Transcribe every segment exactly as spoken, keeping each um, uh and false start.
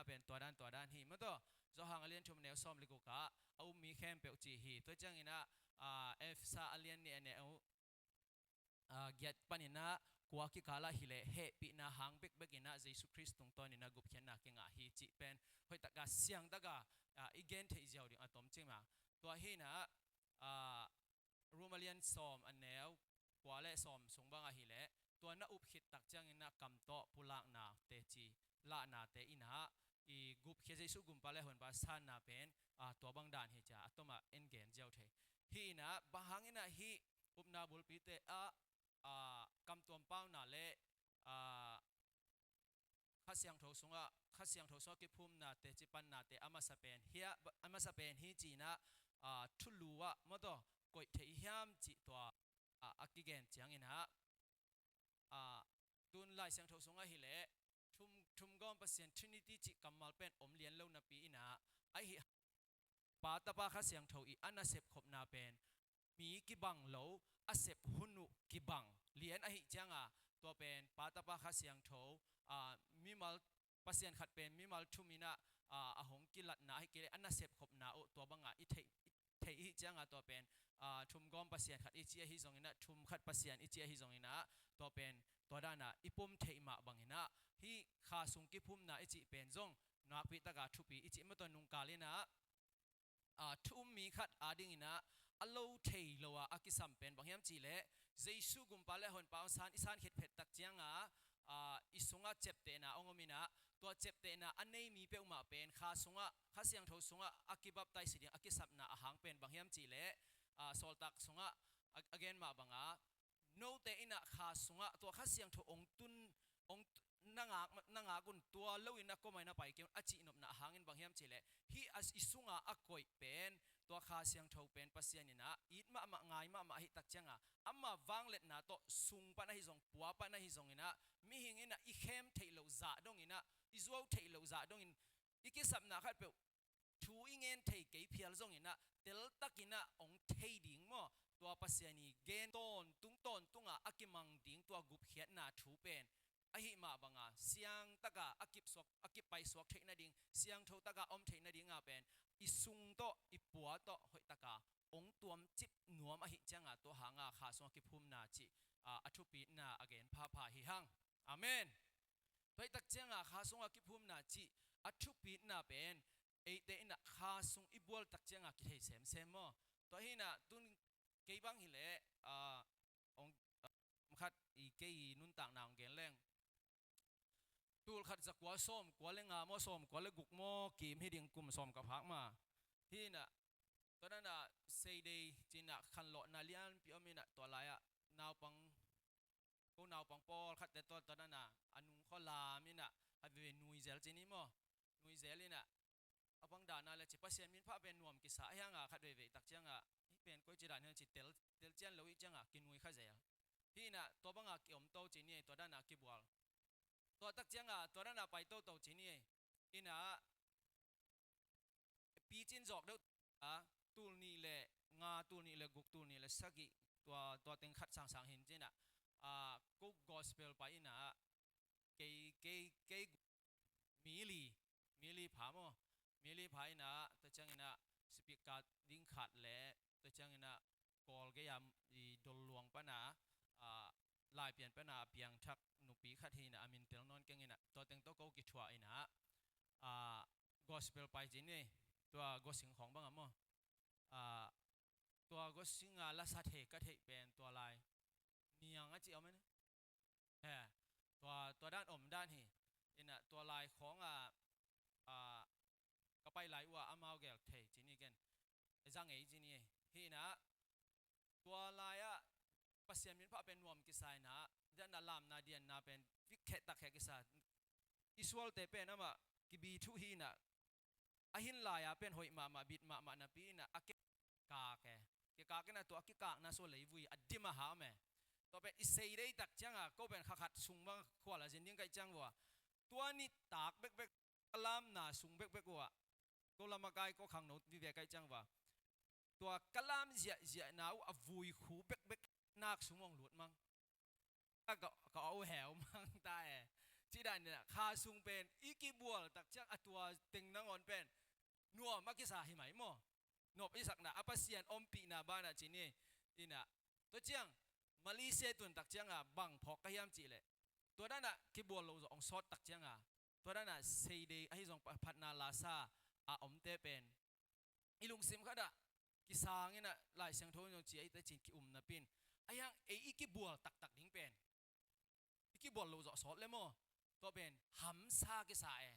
pen tua dan, tua dan hi. Maw taw, Johan a lian thum a neu sawm le guk ah a um mi khempeuh ci hi. Tua ciangin ah, ah, Efesa a lian nih a neu, ah, giat panin ah kua kikal ah hi leh hehpihna hang bekbek in ah Jesu Khrist tungtawn in ah gupkhiatna kingah hi cih pen hoih taka siang taka, ah, i gen theih ziau ding a tom cima. Tua hi in ah, ah, Rom a lian sawm a neu kua le sawm sung bang ahi leh tua na up khit tak ciangin ah kam tawh pulakna teci, lahnate in ah i gupkhia Jesu gumpa le honpa sanna pen, ah, tua bang dan hi cia a tom ah en gen ziau thei. Hi in ah bang hangin ah hih upna bulpite ah, ah, kamtuam pauna le, ah, Kha Siangtho sungah, Kha Siangtho sungah kiphumnate, cipannate a masa pen hi a, a masa pen hi ci in ah, ah, thulu ah maw taw koih thei hiam cih tua, ah, a kigen ciangin ah, ah, tun Lai Siangtho sungah hi leh thum, thumgawm Pasian, Trinity cih kammal pen om lian lo napi in ah, ahi Pa, Tapa, Kha Siangtho i a nasep khopna pen mi kibang lo, a sep hun uh kibang lian ahi cianga, tua pen Pa, Tapa, Kha Siangtho, ah, mimal, Pasian khat pen mimal thum in ah, ah, a hong kilatna ahi kei leh a nasep khopna uh tua banga i theih, i theih hi cianga tua pen, ah, thumgawm Pasian khat i ci ahi zongin ah, thum khat Pasian i ci ahi zongin ah, tua pen tua dana i pom theih mah bangin ah hih Kha sung kiphumna i cih pen zong nakpi taka thupi i cih maw taw nungkal in ah, ah, thu um mi khat adingin ah a lo thei lo a a kisam pen bang hiam cih leh Jesu gumpa le honpa hong san, i san khit phet tak cianga, ah, i sungah ciaptehna hong om in ah, tua ciaptehna a nei mi peuhmah pen Kha sungah, Kha Siangtho sungah a kibaptise ding a kisapna a hang pen bang hiam cih leh, ah, Sawltak sungah a, a gen mah banga, note in ah Kha sungah tua Kha Siangtho hong tun, hong tu-, na ngak, na ngak un, tua lo in ah kua mai na pai kei un a cihnopna a hangin bang hiam cih leh hih a, i sunga a koih pen tua Kha Siangtho pen Pasian in ah it mahmah, ngai mahmah ahi tak cianga ama vangliatna tawh sung pan ahi zong, pua pan ahi zongin ah, mihing in ah i khem theih loh zah dongin ah, i zuau theih loh zah dongin, i kisapna khatpeuh thu i ngen thei kei phial zongin ah, teltakin ah hong thei ding maw, tua Pasian i gen tawntung tawntunga a kimang ding tua gupkhiatna thu pen ahi mah banga siang taka a kipsuak, a kipaisuak theih nading, siangtho taka om theih nadinga pen i sung tawh, i pua tawh hoih taka hong tuamcip nuam ahi cianga tua hanga Kha sungah kiphumna cih, ah, a thupitna a gen phapha hi hang. Amen. Tua hi tak cianga Kha sungah kiphumna cih a thupitna pen eite in ah Kha sung i bual tak cianga kithei semsem maw? Tua hi in ah tun kei bang hi leh, ah, hong, ah, khat i kei i nuntakna hong gen leng. Tul khat za kua sawm kua le nga maw, sawm kua le guk maw, kim hi ding kum sawm ka phak ma. Hi in ah, tua dan ah Seidei ci in ah khanlawhna lianpi om in ah tua lai ah naupang, ko naupang pawlkhatte tawh tua dan ah a nung khua lam in ah khat veve nui zel ci ni maw. Nui zel in ah a bang dan a le ci Pasian min pha pen nuam kisa a hianga khat veve tak cianga hih pen koi ci dan hiang ci tel, tel cian lo ih cianga kinui kha zel. Hi in ah tua banga kiom to ci ni ei, tua dan ah kibual. Tua tak cianga tua dan ah pai toto ci ni ei. In ah picin zawk deuh a, tul nih le nga, tul nih le guk, tul nih le sagih, tua, tua teng khat sangsang hin ci in ah, ah, ko gospel pai in ah, kei, kei, kei mi li, mi li pha maw, mi li pha in ah, tua ciangin ah speaker ding khat le, tua ciangin ah Kawlgei a i Dol luang pan a, ah, Laipian pan a piangthak nupi khat hi in ah, a min tel nawn keng in ah, tua teng tawh ko kithuah in ah, ah, gospel pai ci ni, tua gosing khawng bang a maw. Ah, tua gosing a lasa thei ka theih pen tua lai. Niang a ci om en. He, tua, tua dan om dan hi. In ah tua lai khawng a, ah, ka pai lai uh a amau gel thei ci ni ken. Zang ei ci ni ei. Hi in ah, tua lai ah Pasian min pha pen nuam kisa in ah, dan a lamna dianna pen vik kheh tak kheh kisa. I sualte pen amah kibi thuh hi in ah, a hin lai a pen hoih mahmah, bit mahmah napi in ah, a kikak e. Kikak in ah tua a kikakna sua leivui a dim a ham e. Tua pen i Seidei tak cianga, ko pen kha khat sung bang khual a zin ding kaih ciang vua. Tua nitak bekbek, ka lamna sung bekbek uh ah, ko lamakai ko khangno vive kaih ciang vua. Tua ka lam ziahziahna uh a vui khu bekbek nak sung hong lut mang. Ka, ka, ka au heu mang ta e. Cih dan inah, kha sung pen i kibual tak ciang a tua teng nangawn pen nuam a kisa hi mai maw? Nop i sakna, a Pasian ompihna banah ci ni. Inah, tua ciang Malaysia tun tak cianga bang phawk ka hiam cih leh, tua danah kibual lo zawh hong sawt tak cianga, tua danah seidei ahi zong pha-, phatna lasa a omte pen i lungsim khatah kisang inah Lai Siangtho in zong ci a i te cin ki-um napi in, a hiang ei i kibual taktak ding pen i kibual lo zawh sawt le maw? Tua pen hamsa kisa e.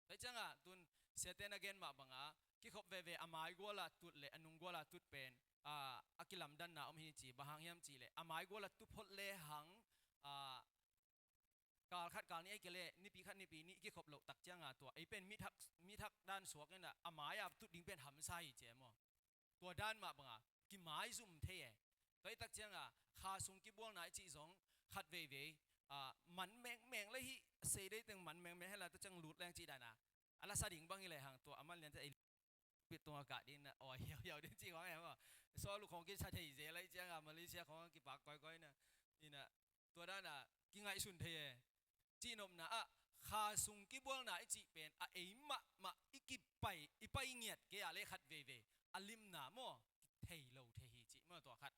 Tua cianga tun siate na gen mah banga kikhop veve a mai guala tut le a nung guala tut pen, a, a kilamdanna om hi ci. Bang hang hiam cih leh a mai guala tu phot le hang, a, kal khat kal nih a hi kei leh nipi khat nipi nih kikhop loh tak cianga tua ei pen mithak, mithak dan suak inah a mai-a tut ding pen hamsa hi ci e maw? Tua dan mah banga kimaizum thei e. Tua i tak cianga kha sung kibualna i cih zong khat veivei, a, man mengmeng le hih seidei teng man mengmeng hela tua ciang lut leng cih dana a lasa ding bang hi lehang tua a man lian te ei pit tunga kah ding na awi hiauhiau ding cih bang e maw? Sawl uh khong kisa thei zel lai cianga Malaysia khong kipak koikoi na, inah tua dana kingaihsun thei e. Cihnopna ah kha sung kibualna i cih pen a ei mahmah i kipai, i pai ngiat kei a le khat veivei a limna maw, thei lo thei hi cih maw tua khat.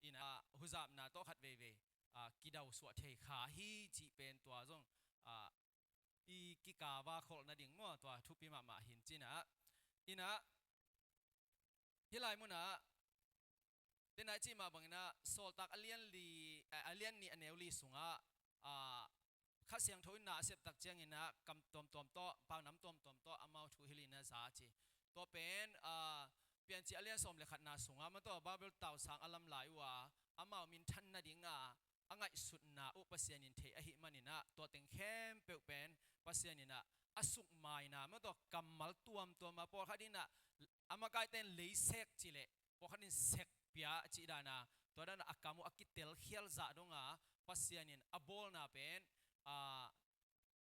Inah huzapna tawh khat veivei, a, kidausuah thei kha hi cih pen tua zong, a, i kikava kholh nading maw tua thupi mahmah hin cinah. Inah hih lai munah tena i cih mah banginah Sawltak a lian li, a, a lian nih a neu li sungah, a, Kha Siangtho in na a sep tak cianginah kam tuamtuam tawh, paunam tuamtuam tawh amau thu hilh inah za ci. Tua pen, a, Piancil a lian sawm le khatna sungah mah tawh Babel tausang a lam lai uh a, amau minthan nadinga a ngaihsutna uh Pasian in thei ahih maninah tua teng khempeuh pen Pasian inah a sukmaina mah tawh kammal tuamtuam a pawlkhat inah a makaite in leisek cih leh pawlkhat in sekpia a cih dana, tua dana a kam uh a kitelkhial zah donga Pasian in a bawlna pen, a,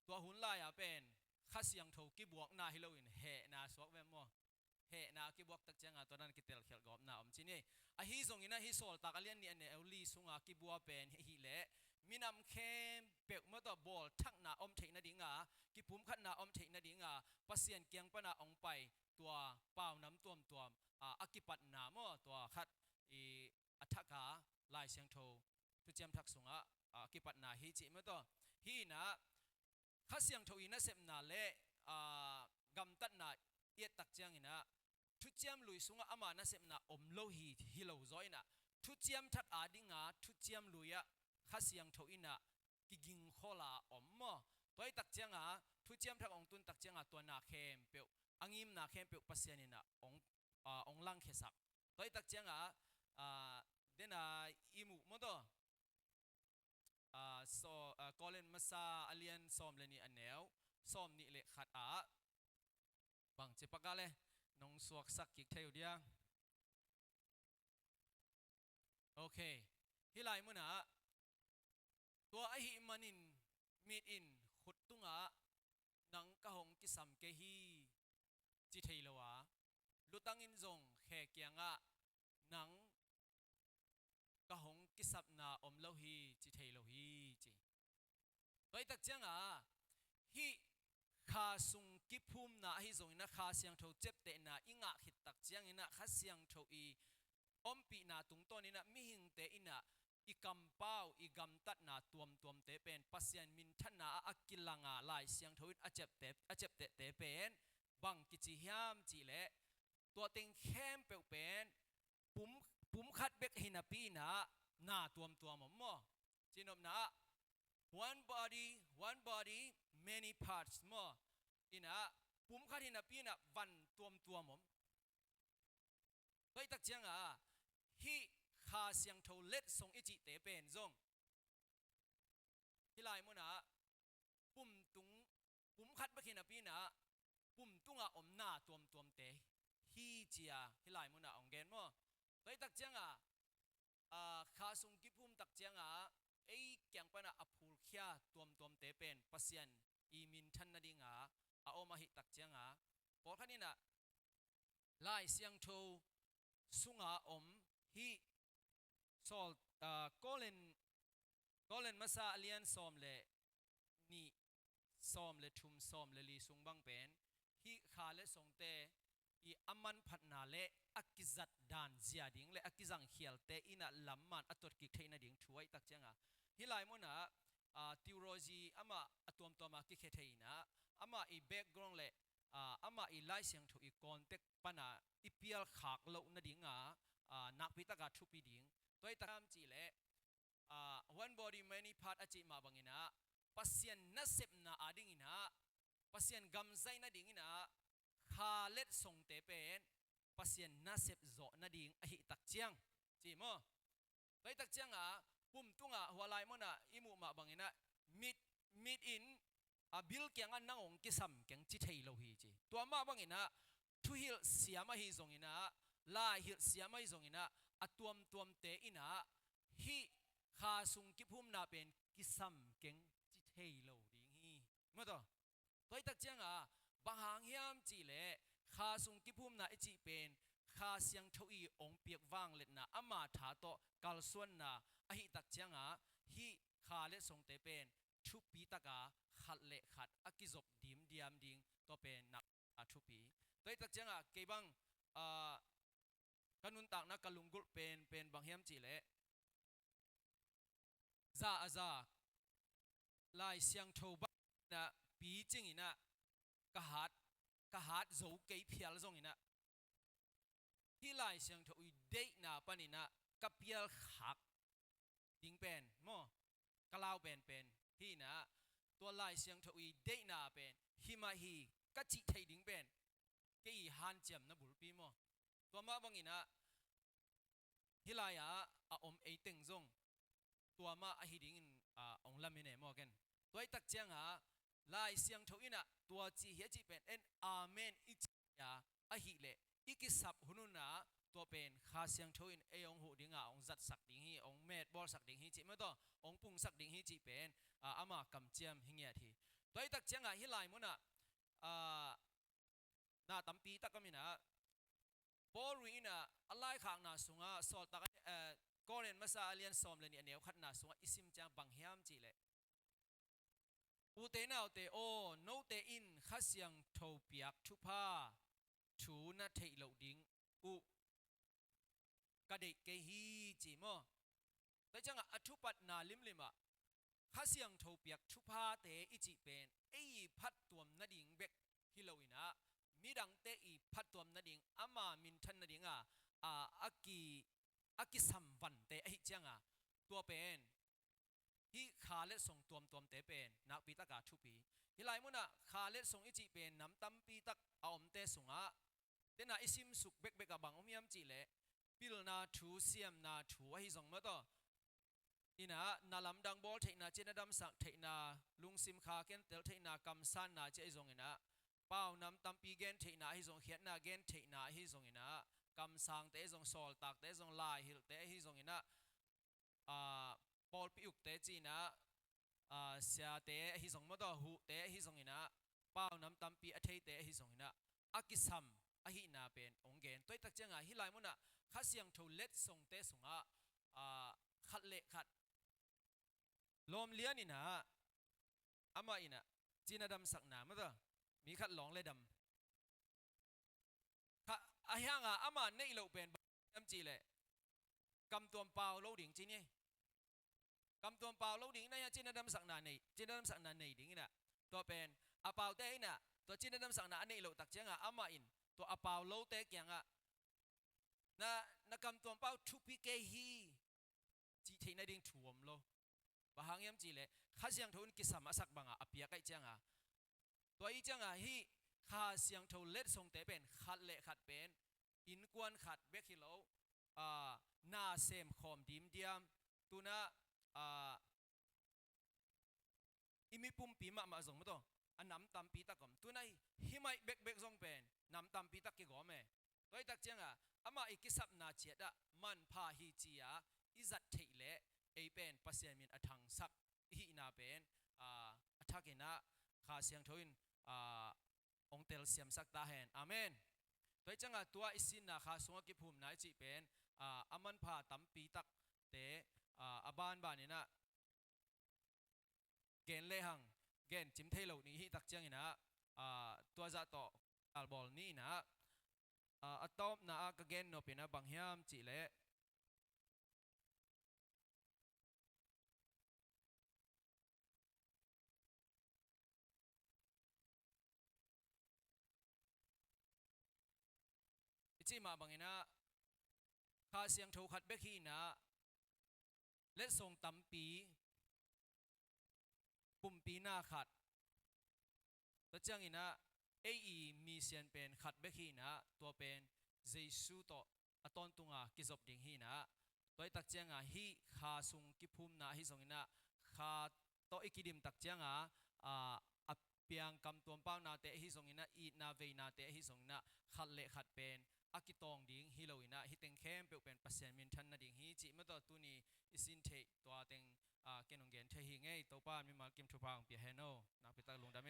tua hun lai-a pen Kha Siangtho kibuakna hi loin hehna suak ve maw? Hehna kibuak tak cianga tua dana kitelkhial gawpna om ci ni. Ahi zonginah hih Sawltak a lian nih a neu li sunga kibua pen hi leh minam khempeuh mah tawh bawlthakna om theih nadinga, kipumkhatna om theih nadinga Pasian kiang pana hong pai tua paunam tuamtuam, a, a kipatna maw tua khat i a thaka Lai Siangtho thuciam thak sungah, a, a kipatna hi cih mah tawh. Hi inah Kha Siangtho i nasepna le, a, gamtatna i et tak cianginah thuciam lui sungah ama nasepna om lo hi, hi lo zaw inah thuciam thak a dinga thuciam lui-ah Kha Siangtho inah kigingkholh a om maw? Tua i tak cianga thuciam thak hong tun tak cianga tua na khempeuh, a ngimna khempeuh Pasian inah hong, a, hong langkhiasak. Tua i tak cianga, a, dena i muh mah tawh, a, so, a, Korin masa a lian sawm le nih a neu sawm nih le khat ah bangci pakah le nong suaksak kik thei uh dia. Ok. Hih lai munah tua ahih manin mit in khut tungah nang ka hong kisam kei hi ci thei lo a, lutangin zong khe kiangah nang ka hong kisapna om lo hi ci thei lo hi ci. Tua i tak cianga hih kha sung kiphumna ahi zongin a Kha Siangtho ciaptehna i ngah khit tak ciangin a Kha Siangtho i ompihna tungtawnin a mihingte in a i kampau i gamtatna tuamtuamte pen Pasian minthanna a a kilanga Lai Siangtho in a ciapte, a ciaptehte pen bang kici hiam cihleh tua teng khempeuh pen pum, pum khat bek hi napi in a na tuamtuam om maw? Cihnopna ah one body, one body, many parts maw? In a pum khat hi napi in a van tuamtuam om. Tua i tak cianga hih Kha Siangtho letsong i cihte pen zong hih lai munah pum tung, pum khat bek hi napi in a pum tunga om na tuamtuamte hi ci a hih lai munah hong gen maw? Tua i tak cianga a, Kha Sung kiphum tak cianga ei kiang pana a phulkhia tuamtuamte pen Pasian i minthan nadinga a om ahih tak cianga pawlkhat in a Lai Siangtho sunga om hih Saul, a, Korin, Korin masa a lian sawm le nih sawm le thum, sawm le li sung bang pen hih kha le songte i a manphatna le a kizat dan zia ding le a kizangkhialte in ah lamman a tuatkik theih nading thu ahih tak ciangah, hih lai munah, ah, theology amah a tuamtuamah kikhia thei in ah, amah i background le, ah, amah i Lai Siangtho i context pana i pialkhak loh nadinga, ah, nakpi taka thupi ding. Tua ahih tak ciang cih leh, ah, one body many part a cih mah bangin ah, Pasian nasepna adingin ah, Pasian gam zaih nadingin ah, kha le songte pen Pasian nasep zawh nading ahih tak ciang, ci maw? Tua ahih tak ciangah, pum tungah hua lai munah i muh mah bangin ah, mit, mit in a bil kiangah nang hong kisam keng ci thei lo hi ci. Tua mah bangin ah, thuhilh siam ahi zongin ah, lai hilh siam ahi zongin ah, a tuamtuamte in ah, hih kha sung kiphumna pen kisam keng ci thei lo ding hi. Maw taw? Tua ahih tak ciangah, bang hang hiam cih leh, kha sung kiphumna i cih pen, Kha Siangtho i hong piak vangliatna, ama tha tawh kalsuanna ahih tak ciangah, hih kha le songte pen thupi taka khat le khat a kizop dimdiam ding, tua pen nakpi a thupi. Tua ahih tak ciangah, kei bang, ah, ka nuntakna ka lunggulh pen, pen bang hiam cih leh, za a za, Lai Siangtho bang in ah picing in ah ka hat, ka hat zo kei phial zongin ah, hih Lai Siangtho i deihna panin ah ka pialkhak ding pen maw, ka lau penpen hi in ah, tua Lai Siangtho i deihna pen himah hi ka cih theih ding pen kei i hanciamna bulpi maw? Tua mah bangin ah, hih lai-ah a om ei teng zong tua mah ahi dingin, ah, hong lamen e maw ken. Tua ahih tak ciangah, Lai Siangtho in ah tua ci hi a cih pen en amen i ci a, ahih leh i kisap hun hun ah, tua pen Kha Siangtho in ei hong huh dingah hong zatsak ding hi, hong metbawlsak ding hi cih maw taw, hong pungsak ding hi cih pen, ah, ama kamciam hi ngiat hi. Tua ahih tak ciangah hih lai munah, ah, na tampi tak om in ah, Paul in ah a laikhakna sungah, Sawltak, eh, Korin masa a lian sawm le nih a neu khatna sungah i sim ciang bang hiam cih leh, ute naute aw, note in Kha Siangtho piak thupha thu na theih loh ding uh ka deih kei hi ci maw? Tua ciangah a thupatna limlim ah Kha Siangtho piak thuphate i cih pen ei i phattuam nading bek hi lo in ah, midangte i phattuam nading, ama minthan nadinga, a, a ki, a kisam vante ahih ciangah, tua pen hih kha le song tuamtuamte pen nakpi taka thupi. Hih lai munah kha le song i cih pen nam tampi tak a omte sungah, tena i simsuk bekbek ah bang om hiam cih leh, pilna thu, siamna thu ahi zong maw taw, in ah na lamdang bawl theihna, cina damsak theihna, lungsim kha kentel theihna, kamsanna ci ahi zongin ah, pau nam tampi gen theihna ahi zong, khiatna gen theihna ahi zongin ah, kamsangte ahi zong, sawltakte ahi zong, laihilhte ahi zongin ah, ah, pawlpi ukte ci-in ah, ah, siate ahi zong maw taw, huhte ahi zongin ah, pau nam tampi a theite ahi zongin ah, a kisam ahihna pen hong gen. Tua ahih tak ciangah hih lai munah Kha Siangtho letsongte sungah, ah, khat le khat lawm lian in ah, amah in ah cina damsakna maw taw, mi khat lawng le dam kha, a hiangah ama neih loh pen bang hiam cih leh, kamtuam pau lo ding ci ni. Kamtuam pau lo ding in ah, hiah cina damsakna nei, cina damsakna nei ding in ah, tua pen a paute in ah tua cina damsakna a neih loh tak ciangah amah in tua a pau lote kiangah, na, na kamtuam pau thupi kei hi cih theih nading thu om lo. Bang hang hiam cih leh Kha Siangtho in kisam a sak bangah a piak ahih ciangah, tua ahih ciangah hih Kha Siangtho letsongte pen khat le khat pen innkuan khat bek hi lo, ah, na semkhawm dimdiam, tu-in ah, ah, i mipumpi mahmah zong maw taw, a nam tampi tak om. Tu-in ah hih maih bekbek zong pen nam tampi tak kigawm e. Tua ahih tak ciangah amah i kisapna ciat ah manpha hi ci-a i zat theih leh ei pen Pasian min a thangsak i hihna pen, ah, a thakin ah Kha Siangtho in, ah, hong telsiamsak ta hen. Amen. Tua ahih ciangah tua i sinna kha sungah kiphumna i cih pen, ah, a manpha tampi takte, ah, a banban in ah gen lehang, gen cim thei lo ni hi tak ciangin ah, aa, tua zah tawh kalbawl ni in ah, aa, a tawpna ah ka gen nop in ah bang hiam cih leh, i cih mah bangin ah, Kha Siangtho khat bek hi in ah, letsong tampi, pumpi na khat, tua ciangin ah, ei i mi sian pen khat bek hi in ah, tua pen Jesu tawh a tawntunga kizop ding hi in ah, tua hi tak cianga hih Kha sung kiphumna ahi zongin ah, Kha tawh i kidim tak cianga, aa, a piang kamtuam paunate ahi zongin ah, itna veinate ahi zongin ah, khat le khat pen a kitawng ding hi lo in ah, hih teng khempeuh pen Pasian minthan nading hi cih mah tawh tuni i sin theih tua teng, aa, ken hong gen thei hi ing ei. Topa in mimal kim thupha hong pia hen aw. Nakpi tak lungdam